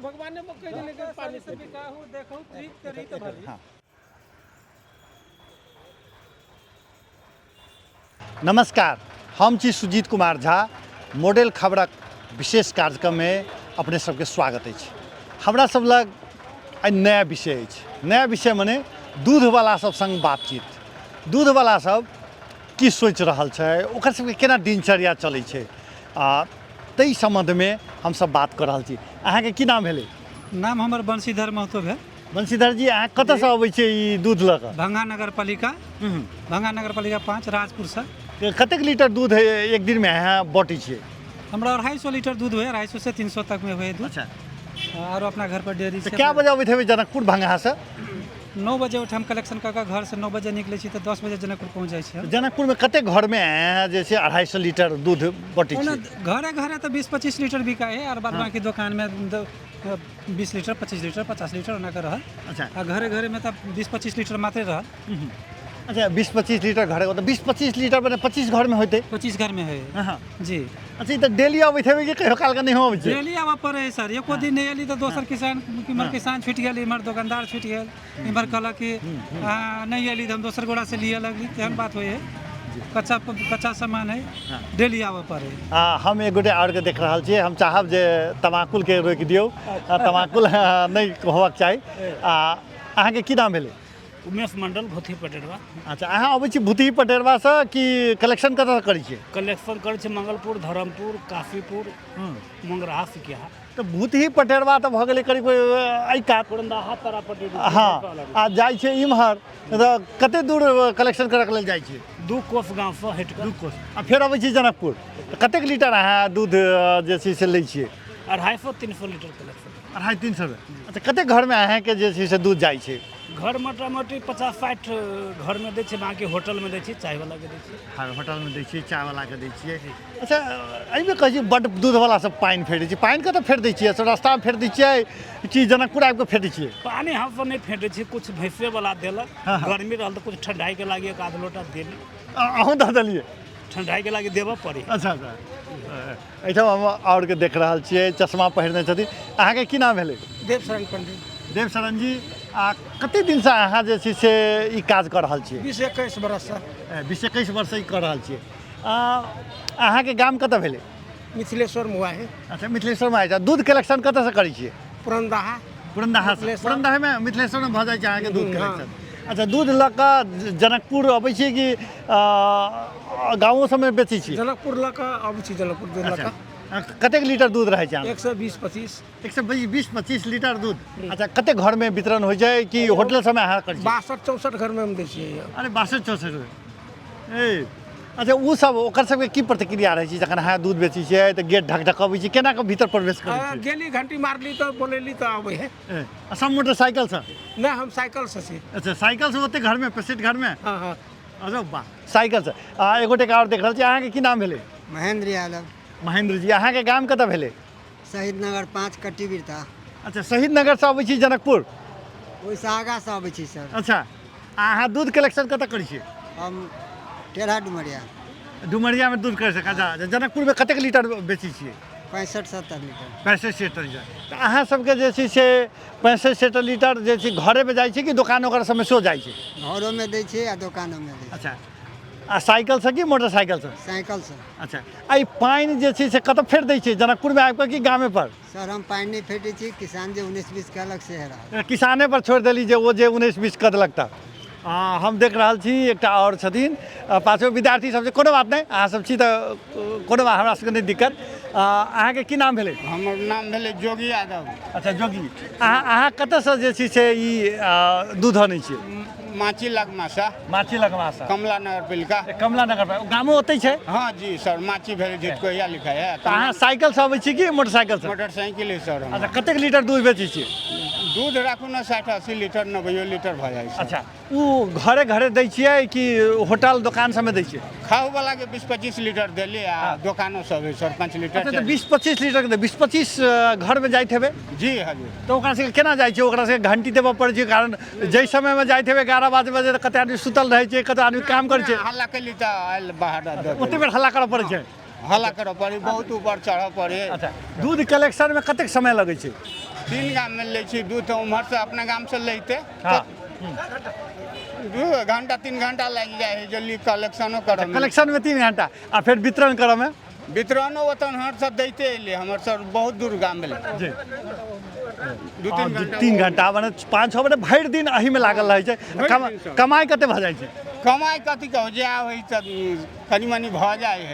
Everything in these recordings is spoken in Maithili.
भगवाने कहि देने के पानी से बिकाहू देखू रीत के रीत भरी। नमस्कार, हम छी सुजीत कुमार झा। मॉडल खबरक विशेष कार्यक्रममे अपने सबके स्वागत अछि। हमरा सब लग आइ नया विषय अछि। नया विषय मने दूधवला सब संग बातचीत। दूधवला सब की सोचि रहल छै, ओकर सबके केना दिनचर्या चलै छै, आ ताहि सम्बन्धमे हमसब बात कऽ रहल छी। अहाँके की नाम भेलै? नाम हमर बंशीधर महतो भेल। बंशीधर जी, अहाँ कतऽसँ अबै छियै ई दूध लऽ कऽ? भंगा नगर पालिका, भंगा नगर पालिका 5, राजपुरसँ। कतेक लीटर दूध एक दिनमे अहाँ बँटै छियै? हमरा 250 लीटर दूध होइए, 250 से 300 तकमे होइए दूध। अच्छा। आरो अपना घर पर डेयरी तऽ छै। कए बजे अबैत हेबै जनकपुर भंगासँ? 9 बजे ओहिठाम कलेक्शन कऽ कऽ घरसँ 9 बजे निकलै छी तऽ 10 बजे जनकपुर पहुँच जाइ छी हम। जनकपुरमे कतेक घरमे अहाँ जे छै 250 लीटर दूध बँटै ओना छियै? घरे घरे तऽ 20-25 लीटर बिकाइ है, आर बाद बाकी दोकानमे 20 लीटर, 25 लीटर, 50 लीटर ओना कऽ रहल। अच्छा। आ घरे घरेमे तऽ 20-25 लीटर मात्रे रहल। अच्छा, 20-25 लीटर घरे, तऽ 20-25 लीटर मने 25 घरमे होतै? 25 घरमे है। हाँ। जी। अच्छा, ई तऽ डेली अबैत हेबै कि कहियो कालके नहियो अबै छै? डेली आबऽ पड़ै है सर, एको दिन नहि एली तऽ दोसर किसान, इम्हर किसान छुटि गेल, इम्हर दोकानदार छुटि गेल, इम्हर कहलक कि अहाँ नहि एली तऽ हम दोसर गोरासँ लिअ लगली, तेहन बात होइ है। कच्चा कच्चा सामान है, डेली आबऽ पड़ै है। आ हम एक गोटे आओरके देख रहल छियै। हम चाहब जे तमाकुलके रोकि दियौ, तमाकुल नहि होबाक चाही। आ अहाँके की नाम भेलै? उमेश मंडल, भूतही पटेरवा। अच्छा, अहाँ अबै छी भूतही पटेरवासँ कि कलेक्शन कतऽसँ करै छियै? कलेक्शन करै छी मंगलपुर, धर्मपुर, काशीपुर, मंगराहा, सिकिया। तऽ भूतही पटेरवा तऽ भऽ गेलै करीब एहि कात। पुरंदाहा, तारापट्टी। हँ, आ जाइ छै इम्हर तऽ कते दूर कलेक्शन करऽके लेल जाइ छियै? 2 कोस गाँवसँ हटि कऽ। 2 कोस। आ फेर अबै छी जनकपुर तऽ कतेक लीटर अहाँ दूध जे छै से लै छियै? 250-300 लीटर कलेक्शन। 250-300। अच्छा, कतेक घरमे अहाँके जे छै से दूध जाइ छै? घर मोटामोटी 50-60 घरमे दै छै, बाँकी होटलमे दै छै, चायवलाके दै छै। हँ, होटलमे दै छियै, चायवलाके दै छियै। अच्छा, एहिमे कहै छी बड्ड दूधवला सब पानि फेँटै छै। पानि कतऽ फेँट दै छियै? रस्तामे फेँट दै छियै कि जनकपुर आबि कऽ फेँटै छियै? पानि हमसब नहि फेँटै छियै, किछु भैंसेवला देलक। हाँ। गर्मी रहल तऽ किछु ठंडाइके लागि एक आध लोटा देली। अहूँ दऽ देलियै? ठंडाइके लागि देबऽ पड़ै। अच्छा अच्छा। एहिठाम हम आओरके देख रहल छियै, चश्मा पहिरने छथिन। अहाँके की नाम भेलै? देवशरण पंडित। देवशरण जी, आ कते दिनसँ अहाँ जे छै से ई काज कऽ रहल छियै? 20-21 बरससँ। 20-21 वर्षसँ ई कऽ रहल छियै। अहाँके गाम कतऽ भेलै? मिथिलेश्वर मुआ है। अच्छा, मिथिलेश्वरमे आइ छै। दूध कलेक्शन कतऽसँ करै छियै? पुरंदाहा। पुरंदाहा। मिथिलेश्वर। पुरंदाहामे, मिथिलेश्वरमे भऽ जाइ छै अहाँके दूध हँ। कलेक्शन। अच्छा, दूध लऽ कऽ जनकपुर अबै छियै कि गाँवो सबमे बेचै छियै? जनकपुर लऽ कऽ अबै छी, जनकपुर दूध लऽ अच्छा कऽ। कतेक लीटर दूध रहै छै अहाँके? 120-25। 120-25 लीटर दूध। अच्छा, कतेक घरमे वितरण होइ छै कि होटल सबमे अहाँ करै छियै? 62-64 घरमे हम दै छियै। अरे, 62-64। ए अच्छा, ओ सब ओकर सबके की प्रतिक्रिया रहै छै जखन अहाँ दूध बेचै छियै तऽ गेट ढक ढकबै छी, केना कऽ भीतर प्रवेश करै छियै? गेली, घंटी मारली तऽ बोलेली तऽ अबै है। ए, आ सब मोटरसाइकिलसँ? नहि, हम साइकिलसँ छी। अच्छा, साइकिलसँ ओते घरमे, पेशेंट घरमे? हँ हँ। अच्छा वाह, साइकिलसँ। आ एगोटेके आओर देख रहल छी। अहाँके की नाम भेलै? महेंद्र यादव। महेंद्र जी, अहाँके गाम कतऽ भेलै? शहीद नगर 5, कट्टी बिरता। अच्छा, शहीद नगरसँ अबै छी जनकपुर? ओहिसँ आगाँसँ अबै छी सर। अच्छा, आ अहाँ दूध कलेक्शन कतऽ करै छियै? हम टेढ़ा डुमरिया। डुमरियामे दूध करै छियै। अच्छा, जनकपुरमे कतेक लीटर बेचै छियै? 65-70 लीटर। 65-70 लीटर। तऽ अहाँ सबके जे छै से 65-70 लीटर जे छै घरेमे जाइ छै कि दोकान ओकर सबमे सेहो जाइ छै? घरोमे दै छियै आ दोकानोमे दै छियै। अच्छा, आ साइकिलसँ कि मोटरसाइकिलसँ? साइकिलसँ। अच्छा, आ ई पानि जे छै से कतऽ फेर दै छियै, जनकपुरमे आबि कऽ कि गामे पर? सर, हम पानि नहि फेटै छी, किसान जे 19-20 कहलक से रहल। किसाने पर छोड़ि देली जे ओ जे 19-20 कऽ देलक। तऽ हम देख रहल छी एकटा आओर छथिन पाछू, विद्यार्थी सब छै। कोनो बात नहि, अहाँ सब छी तऽ कोनो बात, हमरा सबके नहि दिक्कत। अहाँके की नाम भेलै? हमर नाम भेलै जोगी यादव। अच्छा जोगी, अहाँ कतऽसँ जे छै से ई दूध अनै छियै? माछी लगमासँ। माछी लगमासँ। कमला नगर पिलका। कमला नगर पर गामो ओतै छै? हँ जी सर, माछी भेलै झिटकोहिया लिखा है। तऽ अहाँ साइकिलसँ अबै छी कि मोटरसाइकिलसँ? मोटरसाइकिल है सर हमर। अच्छा, कतेक लीटर दूध बेचै छियै? दूध राखू ने 60-80 लीटर, 90 लीटर भऽ जाइ छै। अच्छा, ओ घरे घरे दै छियै कि होटल दोकान सबमे दै छियै? खाउ वाला के 20-25 लीटर देली आ दोकानो सब है सर, 5 लीटर। अच्छा, तऽ 20-25 लीटर के 20-25 घरमे जाइत हेबै? जी हजुर। तऽ ओकरा सबके केना जाइ छै? ओकरा सबके घंटी देबऽ पड़ै छै, कारण जाहि समयमे जाइत हेबै 11 बजे तऽ कते आदमी सुतल रहै छै, कते आदमी काम करै छै। हल्ला केली तऽ आयल बाहर। ओते बेर हल्ला करऽ पड़ै छै? हल्ला करऽ पड़े, बहुत ऊपर चढ़ऽ पड़े। अच्छा, दूध कलेक्शनमे कतेक समय लगै छै? 3 गाममे लै छी दूध, तऽ उम्हरसँ अपना गामसँ लैते 2 घंटा 3 घंटा लागि जाइ है जल्दी कलेक्शनो करऽ। कलेक्शनमे 3 घंटा आ फेर वितरण करऽमे? वितरणो ओतऽ हमर दैते एलै, हमर सर बहुत दूर गाम भेलै। जी। 2-3 घंटा। 3 घंटा मने 5-6 बजे भरि दिन एहिमे लागल रहै छै। कमाइ कते भऽ जाइ छै? कमाइ कथी कहू, जे होइ तऽ कनि मनि भऽ जाइ है।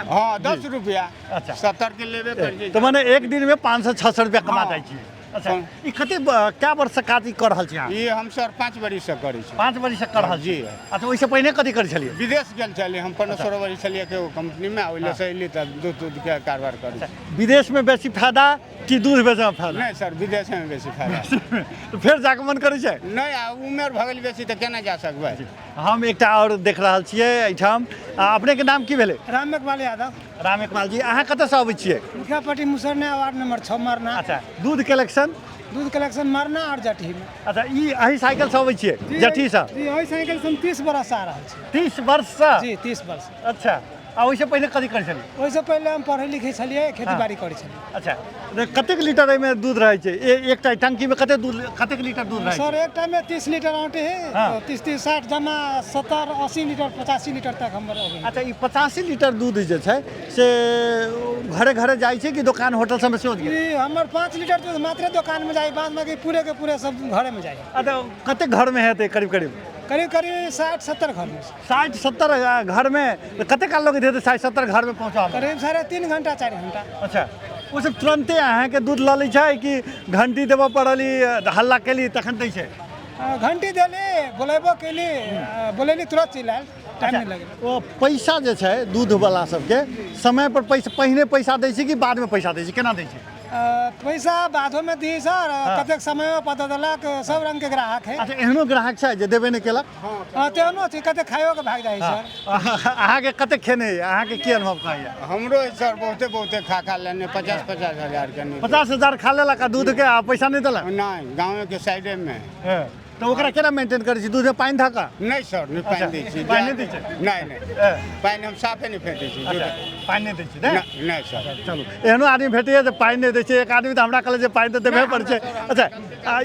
हँ, 10 रुपया। अच्छा। 70 के लेबे करै। तऽ मने एक दिनमे 500-600 रुपया कमा जाइ छियै। अच्छा, ई कते कए वर्षसँ काज कऽ रहल छी अहाँ? ई हम सर 5 बरिससँ करै छी। 5 बरिससँ कऽ रहल छी? जी। अच्छा, ओहिसँ पहिने कथी करै छलियै? विदेश गेल छलियै हम, 15-16 बरिस छलियै एगो कंपनीमे, ओहि से अयली तऽ दूध दूधके कारबार करै छी। विदेशमे बेसी फायदा कि दूध बेचऽमे फायदा? नहि सर, विदेशमे बेसी फायदा। तऽ फेर जाके मन करै छै? नहि, आब उमेर भऽ गेल बेसी तऽ केना जा सकबै। हम एकटा आओर देख रहल छियै एहिठाम। अपनेके नाम की भेलै? राम इकबाल यादव। राम इकबाल जी, अहाँ कतऽसँ अबै छियै? मुखियापट्टी मुसरना, वार्ड नंबर 6 मरना। अच्छा, दूध कलेक्शन? दूध कलेक्शन मरना और जटही में। अच्छा, ई एहि साइकिलसँ अबै छियै जटहीसँ? जी, एहि साइकिल से हम 30 बरस आ रहल छी। 30 वर्षसँ? जी, 30 वर्ष। अच्छा, आ ओहिसँ पहिने कथी करै छलियै? ओहिसँ पहिले हम पढ़ै लिखै छलियै, खेती बाड़ी करै छलियै। अच्छा, कतेक लीटर एहिमे दूध रहै छै? एकटा टंकीमे कतेक दूध, कतेक लीटर दूध रहै छै? सर, एक टाइममे 30 लीटर औंटे है, 30 30 60 जमा 70 80 लीटर 85 लीटर तक हमर अबै। अच्छा, ई 85 लीटर दूध जे छै से घरे घरे जाइ छै कि दोकान होटल सबमे सेहो? ई हमर 5 लीटर दूध मात्र दोकानमे जाइ, बाद बाकी पूरे के पूरे सब घरेमे जाइ। अच्छा, कतेक घरमे हेतै करीब करीब? करीब करीब 60-70 घरमे। 60-70 घरमे कतेक काल लगैत हेतै 60-70 घरमे पहुँचाबऽ? करीब 3.5 घंटा 4 घंटा। अच्छा, ओ सब तुरन्ते अहाँके दूध लऽ लै छै कि घंटी देबऽ पड़ल, हल्ला केली तखन दै छै? घंटी देली, बोलेबो केली, बोलेली तुरंत चलि आयल, टाइम नहि लगल। ओ पैसा जे छै दूधवला सबके समय पर पैसा, पहिने पैसा दै छै कि बादमे पैसा दै छै, केना दै छै? पैसा बादोमे दी सर, कतेक समयो पर दऽ देलक, सब रंगके ग्राहक है। अच्छा, एहनो ग्राहक छै जे देबे नहि केलक? हँ, तेहनो छै, कतेक खाइयो के भागि जाइ सर। अहाँके कतेक खेने अइ, अहाँके की अनुभव कहैया? हमरो सर बहुते बहुते खा खा लेने, 50-50 हजार के। 50,000 खा लेलक आ दूधके आ पैसा नहि देलक? नहि, गाँवेके साइडेमे। तऽ ओकरा केना मेंटेन करै छी? दूधमे पानि धऽ कऽ? नहि सर, नहि पानि दै छी। पानि नहि दै छै? नहि नहि, पानि हम साफे नहि फेंटै छी। पानि नहि दै छी? नहि सर। चलू, एहनो आदमी भेटैए जे पानि नहि दै छै। एक आदमी तऽ हमरा कहलक जे पानि तऽ देबहे पड़ै छै। अच्छा,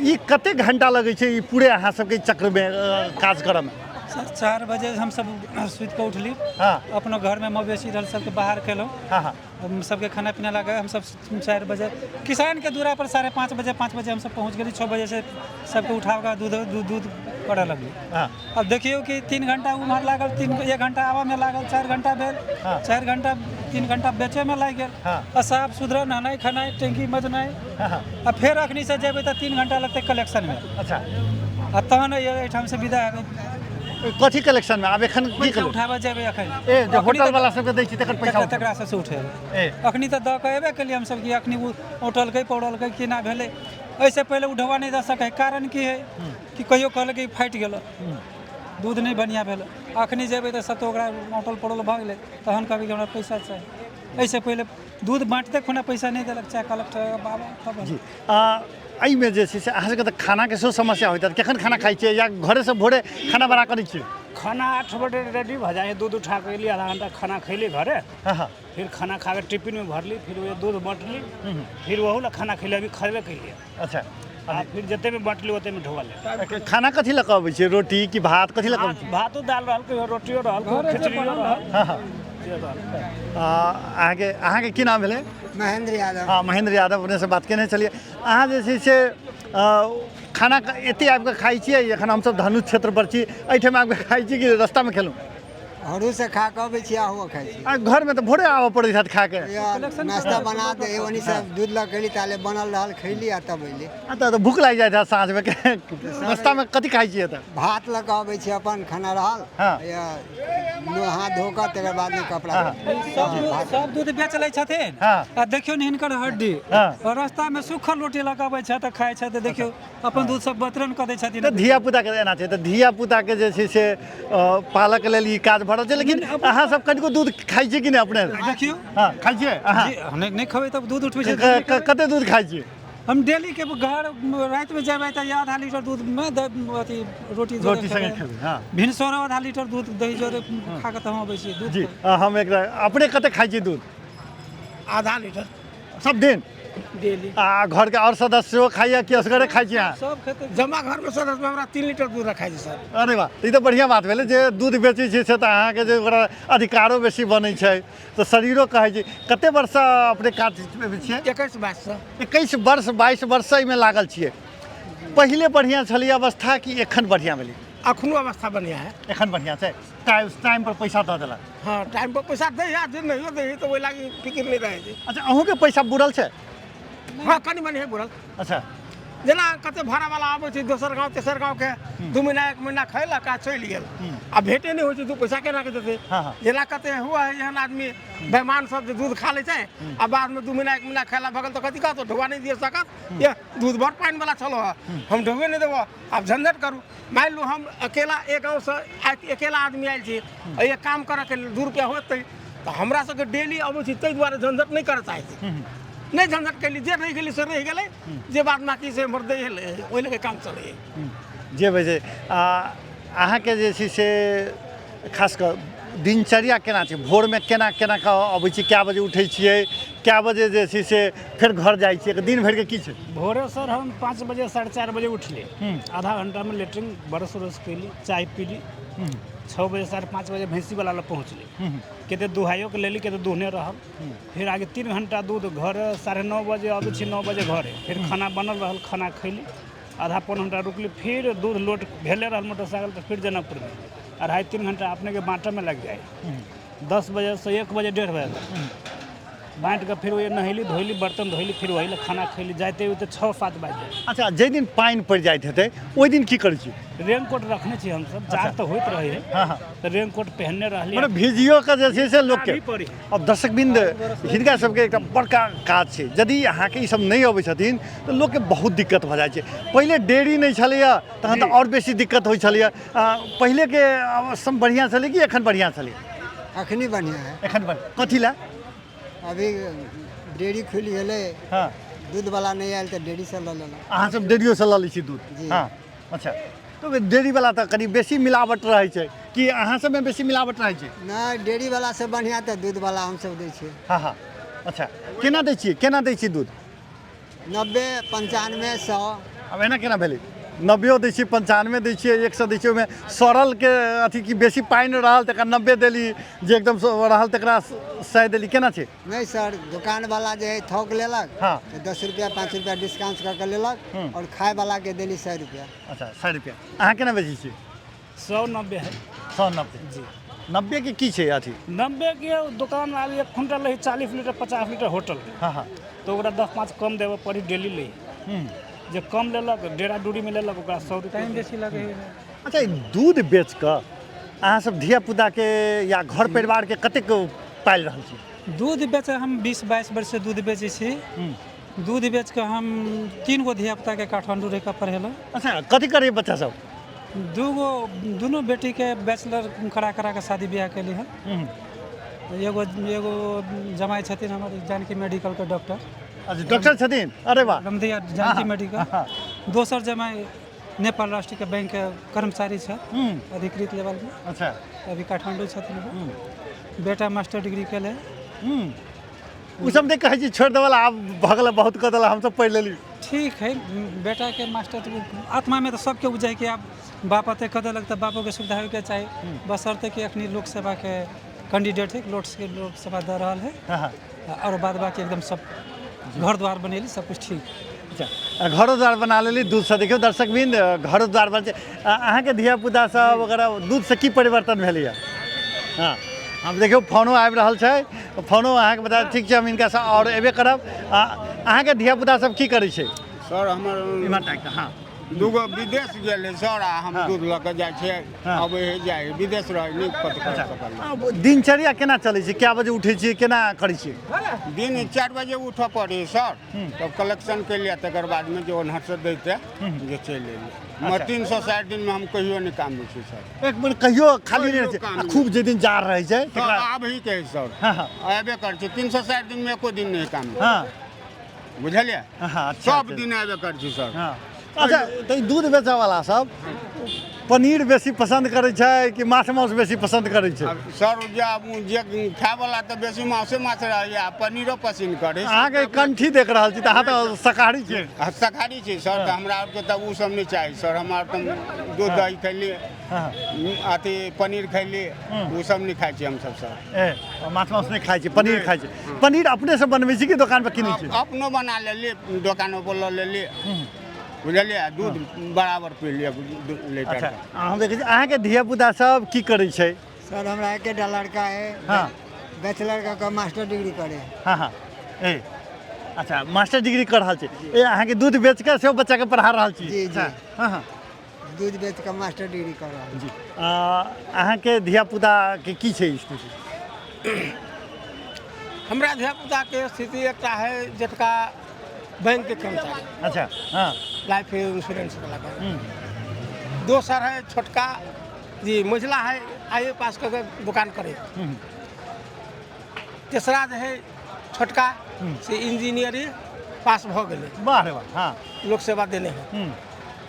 ई कतेक घंटा लगै छै ई पूरे अहाँ सबके चक्रमे काज करऽमे? सर, 4 बजे हमसब सुति कऽ उठली। अपनो घरमे मवेशी रहल, सबके बाहर केलहुँ, सबके खाना पीना लगा हमसब 4 बजे किसानके दूरा पर 5:30 बजे 5 बजे हमसब पहुँच गेली। 6 बजे से सबके उठा कऽ दूध दूध दूध करऽ लगली। अब देखियौ कि 3 घंटा उम्हर लागल, 1 घंटा आबऽमे लागल, 4 घंटा भेल, 4 घंटा 3 घंटा बेचैमे लागि गेल। आ साफ सुथरा नहनाइ खेनाइ, टंकी मजनाइ, आ फेर अखनीसँ जेबै तऽ 3 घंटा लगतै कलेक्शनमे। अच्छा, आ तहन एहिठामसँ विदा हेबै। कथी कलेक्शनमे? आब एखन की उठाबऽ जेबै एखन? ए जे होटल वाला सबके दै छी तकर पैसा तकरा सबसँ उठेबै। अखनी तऽ दऽ कऽ एबे केलियै हमसब कि अखनी ओ औटलकै पौड़लकै केना भेलै। एहिसँ पहिले उठबा नहि दऽ सकै, कारण की है कि कहियो कहलक कि फाटि गेल, दूध नहि बढ़िआँ भेल। अखनी जेबै तऽ सब तऽ ओकरा औटल पौड़ल भऽ गेलै, तहन कहबै कि हमरा पैसा चाही। एहिसँ पहिले दूध बाँटते खुना पैसा नहि देलक, चाहे कहलक बाबा तब। जी, एहिमे जे छै से अहाँ सबके तऽ खानाके सेहो समस्या होइत हैत। कखन खाना खाइ छियै या घरेसँ भोरे खाना बना कऽ लै छियै? खाना 8 बजे रेडी भऽ जाइ है। दूध उठा कऽ एली, आधा घंटा खाना खैली घरे, फिर खाना खा कऽ टिफिनमे भरली, फिर वह दूध बाँटली, फिर ओहू लए खाना खैली, अभी खयबे केलियै। अच्छा, आ फिर जतेमे बाँटली ओतेमे ढोआ ले। खाना कथी लऽ कऽ अबै छियै? रोटी कि भात, कथी लऽ कऽ अबै छियै? भातो दाल रहल, कहियो रोटियो रहल, कहियो खिचड़ियो रहल। अहाँके अहाँके की नाम भेलै? महेंद्र यादव। हँ, महेंद्र यादव, अपनेसँ बात केने छलियै। अहाँ जे छै से खाना एते आबिकऽ खाइ छियै? एखन हमसब धनुष क्षेत्रपर छी, एहिठाम आबिकऽ खाइ छी कि रस्तामे खेलहुँ? घरोसँ खा कऽ अबै छी, अहुँ खाइ छी। आ घरमे तऽ भोरे आबऽ पड़ैत हैत खाके? नाश्ता बना दे, ओनी से दूध लऽ कऽ एली, ताले बनल रहल, खैली आ तब एली। आ तऽ भूख लागि जाइत हैत साँझमे? रस्तामे कथी खाइ छियै तऽ? भात लऽ कऽ अबै छी, अपन खाना रहल, या हाथ धो कऽ तकर बाद कपड़ा। सब दूध बेच लै छथिन। आ देखियौ ने हिनकर हड्डी, रास्तामे सूखल रोटी लऽ कऽ अबै छथि, खाइ छथि। देखियौ अपन दूध सब वितरण कऽ दै छथिन। तऽ धिया पुताके एना छै तऽ धिया पुताके जे छै से पालक लेल ई काज भऽ रहल छै। लेकिन अहाँ सब कनिको दूध खाइ छियै कि नहि अपने? देखियौ। हँ, खाइ छियै अहाँ? नहि खबै तब दूध उठबै छै। कते दूध खाइ छियै? हम डेली के घर राति में जेबै तऽ आधा लीटर दूध में अथी रोटी जोरे रोटी संगे खेबै। खेबै, हँ। भिनसरो आधा लीटर दूध दही जोरे खा कऽ तऽ हम अबै छियै दूध जी हम एक अपने कते खाइ छियै दूध? आधा लीटर सब दिन डेली। आ घरके आओर सदस्य सेहो खाइया कि असगरे खाइ छी अहाँ? सब खेतै। जमा घरमे सदस्य हमरा 3 लीटर दूध रखाइ छै सर। अरे वाह, ई तऽ बढ़िआँ बात भेलै जे दूध बेचै छियै से तऽ अहाँके जे ओकरा अधिकारो बेसी बनै छै, तऽ शरीरो कहै छै। कते वर्षसँ अपने काज छियै? 21 22 सँ। 21 वर्ष 22 वर्षसँ एहिमे लागल छियै। पहिले बढ़िआँ छलै अवस्था कि एखन बढ़िआँ भेलै? अखनो अवस्था बढ़िआँ है। एखन बढ़िआँ छै, टाइम पर पैसा दऽ देलक। हँ, टाइम पर पैसा दै है, जे नहियो दै है तऽ ओहि लागि फिकिर नहि रहै छै। अच्छा, अहूँके पैसा बुड़ल छै? हँ, कनि मनि है बुड़ल। अच्छा, जेना कते भाड़ावाला आबै छै दोसर गाँव तेसर गाँवके, 2 महीना 1 महीना खयलक आ चलि गेल, आ भेटे नहि होइ छै, 2 पैसा केना के देतै? हँ। जेना कते हुआ है एहन आदमी बेमान सब जे दूध खा लै छै आ बादमे 2 महीना 1 महीना खयला भऽ गेल तऽ कथी कहत, ढौआ नहि दिअ सकत, ये दूध बड़ पानिवला छलो हँ, हम ढौए नहि देबऽ, आब झंझट करू। मानि लू हम अकेला एक गाँवसँ अकेला आदमी आयल छी, एक काम करऽके लेल 2 रुपैआ होतै तऽ हमरा सबके डेली अबै छी, ताहि दुआरे झंझट नहि करऽ चाहै छी। नहि झंझट कयली, जे रहि गेलै से रहि गेलै, जे बाद बाकी से एम्हर दै ओहि लऽ कऽ काम चलै। जे बजे अहाँके जे छै से खास कऽ दिनचर्या केना छै? भोरमे केना केना कऽ अबै छी, कए बजे उठै छियै, कए बजे जे छै से फेर घर जाइ छियै, दिन भरिके की छै? भोरे सर हम 5 बजे 4:30 बजे उठली, आधा घंटामे लेटरिन ब्रश उरश कयली, चाय पीली, 6 बजे 5:30 बजे भैंसीवला लग पहुँचली, कते दुहाइयोके लेली, कते दुहने रहल। फिर आगे 3 घंटा दूध घर 9:30 बजे अबै छी, 9 बजे घरे, फिर खाना बनल रहल, खाना खैली, आधा पौन घंटा रुकली, फिर दूध लोड भेले रहल मोटरसाइकिल पर, फिर जनकपुरमे 2.5-3 घंटा अपनेके बाँटऽमे लागि जाइ। 10 बजे से 1 बजे 1:30 बजे तक बाँटि कऽ फिर वही नहेली धोली बर्तन धोली, फिर वही खाना खैली, जाइते उते 6-7 बाजि जाइ। अच्छा, जाहि दिन पानि पड़ि जाइत हेतै ओहि दिन की करै छी? रेनकोट रखने छी हमसब, जाड़ तऽ होइत रहै है, हँ। तऽ रेनकोट पहनने रहली, मने भिजियो के जे छै से लोकके। आभी पड़ी। अब दर्शकबिंद, हिनका सबके एकटा बड़का काज छै, यदि अहाँके ई सब नहि अबै छथिन तऽ लोकके बहुत दिक्कत भऽ जाइ छै। पहिले डेयरी नहि छलैए तहन तऽ आओर बेसी दिक्कत होइ छलैए। पहिलेके सब बढ़िआँ छलै कि एखन बढ़िआँ छलै? अखनी बढ़िआँ है। एखन बढ़िआँ कथी लए? अभी डेयरी खुलि गेलै, हँ, दूधवला नहि आयल तऽ डेयरीसँ लऽ लेलहुँ। अहाँ सब डेयरियोसँ लऽ लै छी दूध? जी। हँ, अच्छा, तऽ डेयरीवला तऽ कनि बेसी मिलावट रहै छै कि अहाँ सबमे बेसी मिलावट रहै छै? नहि, डेयरीवलासँ बढ़िआँ तऽ दूधवला हमसब दै छियै। हँ हँ, अच्छा, केना दै छियै, केना दै छियै दूध? 90, 95, 100। आब एना केना भेलै? 90 दै छियै, 95 दै छियै, 100 दै छियै, ओहिमे सड़लके अथी कि बेसी पानि रहल तकरा 90 देली, जे एकदम रहल तकरा 100 देली, केना छै? नहि सर, दोकानवला जे है थोक लेलक, हँ, तऽ 10 रुपैआ 5 रुपैआ डिस्काउंट कऽ के लेलक, आओर खायवलाके देली 100 रुपैआ। अच्छा, 100 रुपैआ। अहाँ केना बेचै छियै? 190 है। 190? जी। 90 के की छै अथी? 90 के दोकान आब 1 क्विंटल लै 40 लीटर 50 लीटर होटल, हँ हँ, तऽ ओकरा 10-5 कम देबऽ पड़ी डेली लै, जे कम लेलक डेरा डूरीमे लेलक ओकरा 100 रुपैआ टाइम बेसी लगै है। अच्छा, ई दूध बेच कऽ अहाँ सब धियापुताके या घर परिवारके कतेक पालि रहल छी? दूध बेच हम 20-22 वर्ष से दूध बेचै छी। दूध बेच कऽ हम 3 गो धियापुताके काठमाण्डू रहि कऽ पढ़ेलहुँ। अच्छा, कथी करै बच्चा सब? 2 गो दुनू बेटीके बैचलर करा करा कऽ शादी बियाह केली हन। एगो एगो जमाइ छथिन हमर जानकी मेडिकलके डॉक्टर। अच्छा, डॉक्टर छथिन, अरे वाह। रमदिया जानकी मेडिकल। दोसर जमाइ नेपाल राष्ट्रीय बैंकके कर्मचारी छथि अधिकृत लेवलमे। अच्छा, अभी काठमाण्डू छथिन। बेटा मास्टर डिग्री केले। ओ सब नहि कहै छी छोड़ि देबऽ, आब भऽ गेलै, बहुत कऽ देलक, हमसब पढ़ि लेली। ठीक है, बेटाके मास्टर डिग्री आत्मामे तऽ सबके बुझाइ कि आब बाप एते कऽ देलक तऽ बापोके सुविधा होइके चाही, बशर्ते कि अखनी लोकसेवाके कैंडिडेट है, लोकसभा दऽ रहल है, हँ, आओर बाद बाकी एकदम सब घर द्वार बनेली, सब कुछ ठीक। अच्छा, घरो द्वार बना लेली दूधसँ। देखियौ दर्शकबिंद, घरो द्वार बन छै। अहाँके धियापुता सब वगैरह दूधसँ की परिवर्तन भेलैए? हँ, हम देखियौ फोनो आबि रहल छै, फोनो अहाँके बता। ठीक छै, हम हिनकासँ आओर एबे करब। अहाँके धियापुता सब की करै छै? सर, हमर इम्हर ताकि कऽ, हँ, 2 गो विदेश गेल है सर, आ हम दूध लऽ कऽ जाइ छियै, अबै है जाइ है, विदेश रहै नहि कत कर सकल। आब दिनचर्या केना चलै छै? कए बजे उठै छियै, केना करै छियै? दिन 4 बजे उठऽ पड़ै है सर, तब कलेक्शन केलियै, तकर बादमे जे ओन्हर दैते जे चलि एलियै। मगर 360 दिनमे हम कहियो नहि काम दै छियै सर। एक बेर कहियो खाली नहि रहै छै? कहियो काम आ खूब जे दिन जाड़ रहै छै सर तकरा आब ही के है सर, हँ हँ, आबे करै छै, 360 दिनमे एको दिन नहि काम। हँ, बुझलियै? हाँ, अच्छा, सब अच्छा। दिन आबे करै छी सर। हाँ। अच्छा, तऽ ई दूध बेचऽवला सब पनीर बेसी पसन्द करै छै कि माछ मांस बेसी पसन्द करै छै? आब सर, जे आब जे खायवला तऽ बेसी मांसे माछ रहैए, आ पनीरो पसिन करै छै। अहाँके कंठी देख रहल छी तऽ अहाँ तऽ शाकाहारी छियै। आ शाकाहारी छी सर, तऽ हमरा आरके तऽ ओ सब नहि चाही सर। हमरा आर तऽ दूध दही खैली, अथी पनीर खैली, ओ सब नहि खाइ छी हमसब सर। ए, माछ मांस नहि खाइ छी, पनीर खाइ छी। पनीर अपनेसँ बनबै छी कि दोकान पर किनै छी? अपनो बना लेली, दोकानो पर लऽ लेली, बुझलियै? दूध बराबर पी लिअ 2 लीटर। अच्छा, हम देखै छी अहाँके धिया पुता सब की करै छै? सर, हमरा एकेटा लड़का है। बैचलर कऽ मास्टर डिग्री करे है। हँ हँ ए, अच्छा, मास्टर डिग्री कऽ रहल छै। ए, अहाँके दूध बेच कऽ सेहो बच्चाके पढ़ा रहल छी? जी, जी। हँ हँ दूध बेच कऽ मास्टर डिग्री कर रहल। जी, अहाँके धिया पुताके की छै स्थिति? हमरा धियापुताके स्थिति, एकटा है जेटका बैंकके कर्मचारी। अच्छा हँ लाइफ इंश्योरेंस वाला बैंक। दोसर है छोटका जी, मझिला है, आई ए पास कऽ के दुकान करे। तेसरा जे है छोटका, से इंजीनियरिंग पास भऽ गेलै। वाह रे वाह, हँ। लोक सेवा देने है।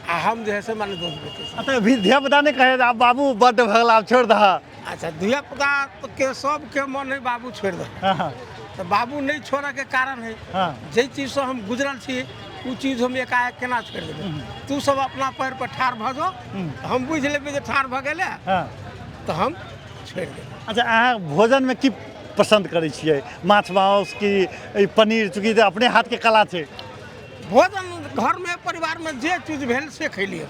आ हम जे है से माने दूध बेचै छी। तऽ अभी धिया पुता नहि कहै आब बाबू बड्ड भऽ गेल, आब छोड़ि दह? अच्छा, धियापुता के सबके मन है बाबू छोड़ि दह। तऽ बाबू नहि छोड़ऽके कारण है, जाहि चीजसँ हम गुजरल छी ओ चीज हम एकाएक केना छोड़ि देबै? तू सब अपना पैर पर ठाढ़ भऽ जाओ, हम बुझि लेबै जे ठाढ़ भऽ गेलै, तऽ हम छोड़ि देबै। अच्छा, अहाँ भोजनमे की पसन्द करै छियै, माछ मांस कि ई पनीर? चूँकि तऽ अपने हाथके कला छै। भोजन घरमे परिवारमे जे चीज भेल से खैलियै।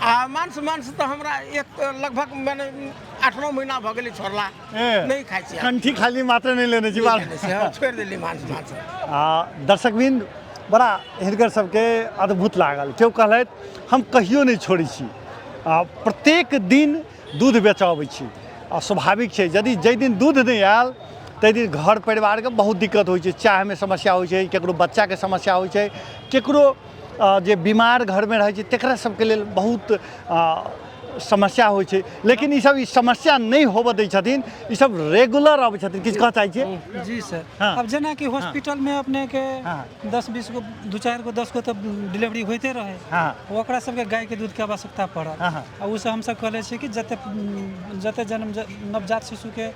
आ मांस मांस तऽ हमरा एक लगभग माने 8-9 महीना भऽ गेलै छोड़ला। नहि खाइ छी आब। कंठी खाली मात्र नहि लेने छी? नहि लेने छी, हँ, छोड़ि देली मांस मांस। आ दर्शकवृन्द, बड़ा हिनकर सबके अद्भुत लागल। केओ कहलथि हम कहियो नहि छोड़ै छी आ प्रत्येक दिन दूध बेचऽ अबै छी। आ स्वाभाविक छै, यदि जाहि दिन दूध नहि आयल ताहि दिन घर परिवारके बहुत दिक्कत होइ छै। चाहमे समस्या होइ छै, ककरो बच्चाके समस्या होइ छै, ककरो जे बीमार घरमे रहै छै तकरा सबके लेल बहुत समस्या होइ छै। लेकिन ईसब ई समस्या नहि होबऽ दै छथिन, ईसब रेगुलर अबै छथिन। किछु कहऽ चाहै छियै? जी सर। आब जेनाकि हॉस्पिटलमे अपनेके 10-20 गो, 2-4 गो, 10 गो तऽ डिलीवरी होइते रहै। ओकरा सबके गायके दूधके आवश्यकता पड़ल। आ ओसब हमसब कहले छियै कि जते जते जन्म नवजात शिशुके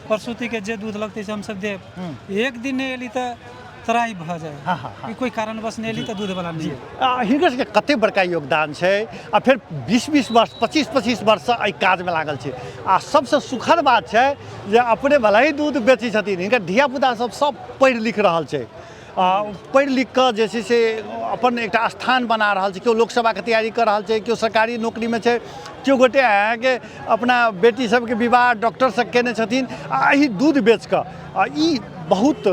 प्रसूतिके जे दूध लगतै से हमसब देब। एक दिन नहि एली तऽ त्राहि भऽ जाय। हँ हँ हँ ई कोइ कारणवश नहि एली तऽ दूधवला नहि एली। हिनकर सबके कते बड़का योगदान छै आ फेर 20-20 वर्ष, 25-25 वर्षसँ एहि काजमे लागल छै। आ सबसँ सुखद बात छै जे अपने भले ही दूध बेचै छथिन, हिनकर धियापुता सब सब पढ़ि लिख रहल छै। आ पढ़ि लिख कऽ जे छै से अपन एकटा स्थान बना रहल छै। केओ लोकसभाके तैयारी कऽ रहल छै, केओ सरकारी नौकरीमे छै, केओ गोटे अहाँके अपना बेटी सबके विवाह डॉक्टरसँ केने छथिन आ एहि दूध बेच कऽ। आ ई बहुत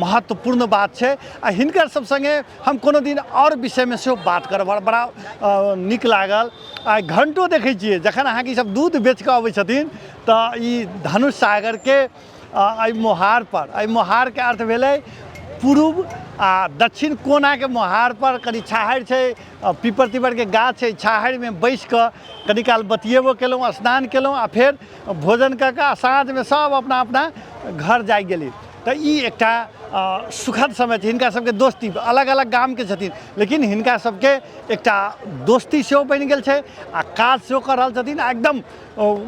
महत्वपूर्ण बात छै। आ हिनकर सब सङ्गे हम कोनो दिन आओर विषयमे सेहो बात करब। बड़ा नीक लागल। आ घण्टो देखै छियै जखन अहाँके ई सब दूध बेच कऽ अबै छथिन तऽ ई धनुष सागरके एहि मोहारपर, एहि मोहारके अर्थ भेलै पूर्व आ दक्षिण कोनाके मोहारपर कनि छाहरि छै, पीपर तीपरके गाछ छै। छाहरिमे बैसि कऽ कनि काल बतियेबो केलहुँ, स्नान केलहुँ आ फेर भोजन कऽ कऽ आ साँझमे सब अपना अपना घर जाइ गेली। तऽ ई एकटा सुखद समय छै। हिनका सबके दोस्ती, अलग अलग गामके छथिन लेकिन हिनका सबके एकटा दोस्ती सेहो बनि गेल छै आ काज सेहो कऽ रहल छथिन आ एकदम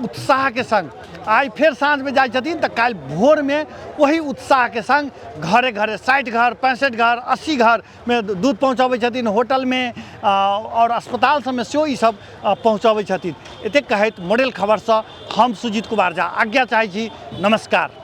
उत्साहके सङ्ग। आइ फेर साँझमे जाइ छथिन तऽ काल्हि भोरमे ओही उत्साहके सङ्ग घरे घरे 60 घर, 65 घर, 80 घरमे दूध पहुँचबै छथिन। होटलमे आओर अस्पताल सबमे सेहो ई सब पहुँचबै छथिन। एतेक कहैत मॉडल खबरसँ हम सुजीत कुमार झा आज्ञा चाहै छी। नमस्कार।